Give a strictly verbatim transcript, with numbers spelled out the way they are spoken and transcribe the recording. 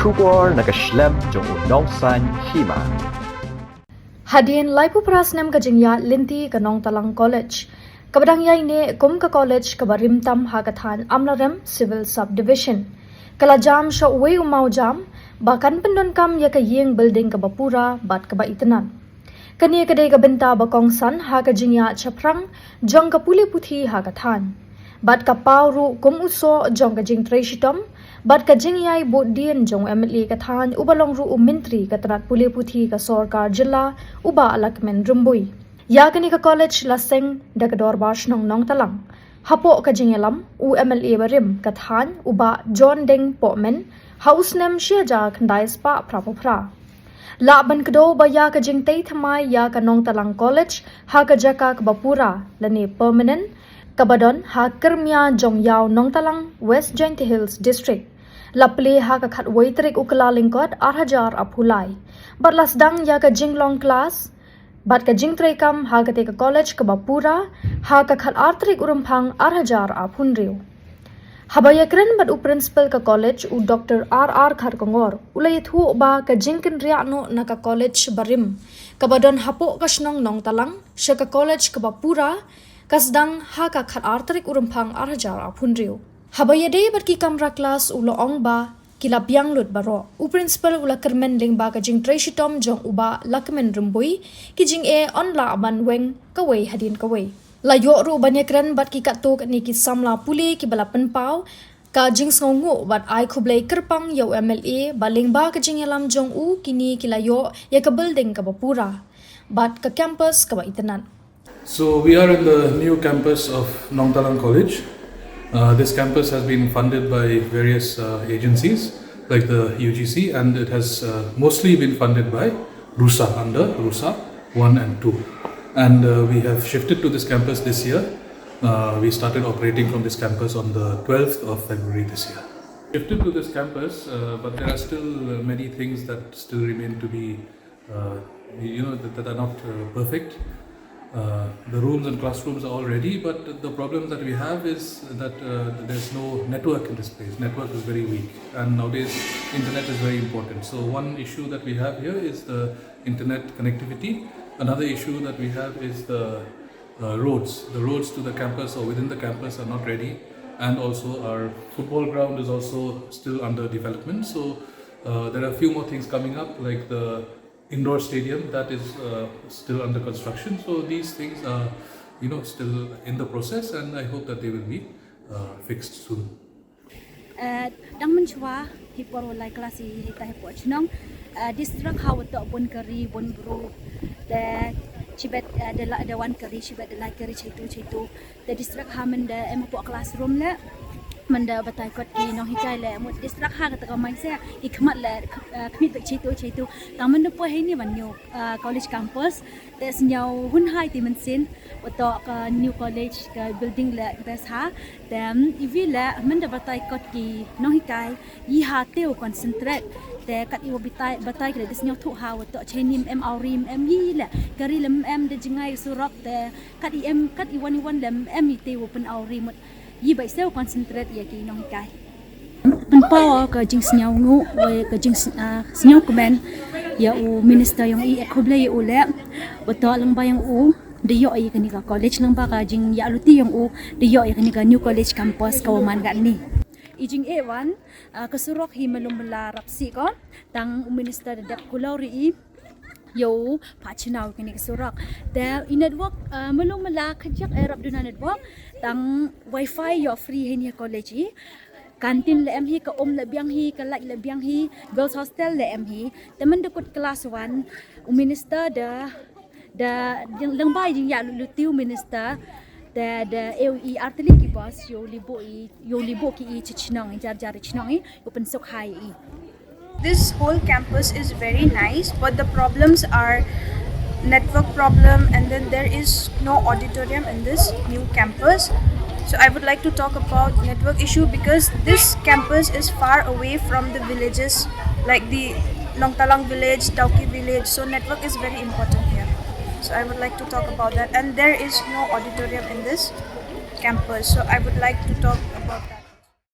Khubor na ka shlem jong u Nongsaiñ Hima. Hadien laiphew phra snem ka jingïaid lynti ka Nongtalang College, kaba dang ïaineh kum ka college kaba rim tam ha ka thaiñ Amlarem Civil Subdivision, ka la jam sha uwei u mawjam ba kan pyndonkam ïa ka ïing building kaba pura bad kaba itynnad. Kane ka dei ka bynta ba kongsan ha ka jingïaid shaphrang jong ka pule puthi ha ka thaiñ, bad ka paw ruh kum u soh jong ka jingtrei shitom bad ka jingïai bud dien jong u M L A ka thaiñ, uba long ruh u Myntri ka tnat pule puthi ka sorkar jylla, u Bah Lahkmen Rymbui. Ïa kane ka college la seng da ka Dorbar Shnong Nongtalang. Hapoh ka jingïalam, u M L A barim ka thaiñ, u Bah John Deng Pohmin, ha u snem shi hajar khyndai spah phra phew phra, lah ban kdew ba ïa ka jingtei thymmai ïa ka Nongtalang College ha ka jaka kaba pura lane permanent, kaba don ha Kyrmia Jongïaw Nongtalang, West Jaintia Hills District, la plie ha ka khatwei tarik u Kyllalyngkot ar hajar arphew lai, bad la sdang ïa ka jinglong klas bad ka jingtreikam ha katei ka college kaba pura ha ka khatar tarik u Rymphang ar hajar arphew hynriew. Haba ïakren bad u principal ka college, u Doktor R R Kharkongor, u la ïathuh ba ka jingkynriah noh na ka college barim kaba don hapoh ka shnong Nongtalang sha ka college kaba pura ka sdang ha ka khatar tarik u Rymphang ar hajar arphew hynriew. Haba ïadei bad ki kamra klas, u la ong ba ki la biang lut baroh. U principal u la kyrmen lyngba ka jingtrei shitom jong u Bah Lahkmen Rymbui, ki jingeh yn lah ban weng kawei hadien kawei. La ïoh ruh ban ïakren bad ki katto katne ki samla pule kiba la pynpaw ka jingsngewnguh bad ai khublei kyrpang ïa u M L A ba lyngba ka jingïalam jong u, kine ki la ïoh ïa ka building kaba pura bad ka campus kaba itynnad. So we are in the new campus of Nongtalang College. Uh, this campus has been funded by various uh, agencies like the U G C, and it has uh, mostly been funded by RUSA, under RUSA one and two. And uh, we have shifted to this campus this year. Uh, we started operating from this campus on the twelfth of February this year. Shifted to this campus, uh, but there are still uh, many things that still remain to be uh, you know, that, that are not uh, perfect. Uh, the rooms and classrooms are all ready, but the problem that we have is that uh, there's no network in this place. Network is very weak, and nowadays internet is very important. So one issue that we have here is the internet connectivity. Another issue that we have is the uh, roads. The roads to the campus or within the campus are not ready, and also our football ground is also still under development. So uh, there are a few more things coming up, like the indoor stadium that is uh, still under construction. So these things are, you know, still in the process, and I hope that they will be uh, fixed soon. Eh, dang mynshuwa hi por lai klas hi ta hi por chnong. Eh, district ha wato bun kari bun bru. De chibet eh, de la de wan kari chibet de lai kari chitu chitu. Te district ha mynde em hapoh classroom le mynde batai kot ki nonghikai le mut district ha kata ka mai se ki khmat le khmit bek chitu chitu. Tang mynde poi heini ban new college campus. Te sñiaw hun hai te mynsien uto ka new college ka building le best ha. Te iwi le mynde batai kot ki nonghikai yi ha te u concentrate. Te kat iwa batai batai ki le sñiaw thuh ha uto chenim em aurim em yi le kari le em de jingai surok te kat i em kat i wan i wan lem em i te u pyn au ri mut yi bai seu concentrate ya ki nong kai. Pynpaw ka jingsñiaw ngu wei ka jingsñiaw kmen ya u minister yong i e khublei ya u le wa to lang ba yong u de yo i kani ka college lang ba ka jing ya luti yong u de yo i kani ka new college campus ka wa man ga ni. I jing e wan ka surok hi malum la rap si ko tang u minister de dep kulau ri i. Yow pha chinaw kini ki surok. Te i network melu mela khajak e rap duna network tang wifi yow free hini college hi. Kantin le em hi ka um le biang hi ka light le biang hi girls hostel le em hi. Te men dekut class one u minister da da lengbai jing ya lutiu minister da da eu i arteli ki bos yow libo i yow libo ki i chichnong i jar jar chnong i yow pensuk hai i. This whole campus is very nice, but the problems are network problem, and then there is no auditorium in this new campus. So I would like to talk about network issue because this campus is far away from the villages like the Nongtalang village, Dawki village. So network is very important here. So I would like to talk about that, and there is no auditorium in this campus. So I would like to talk about that.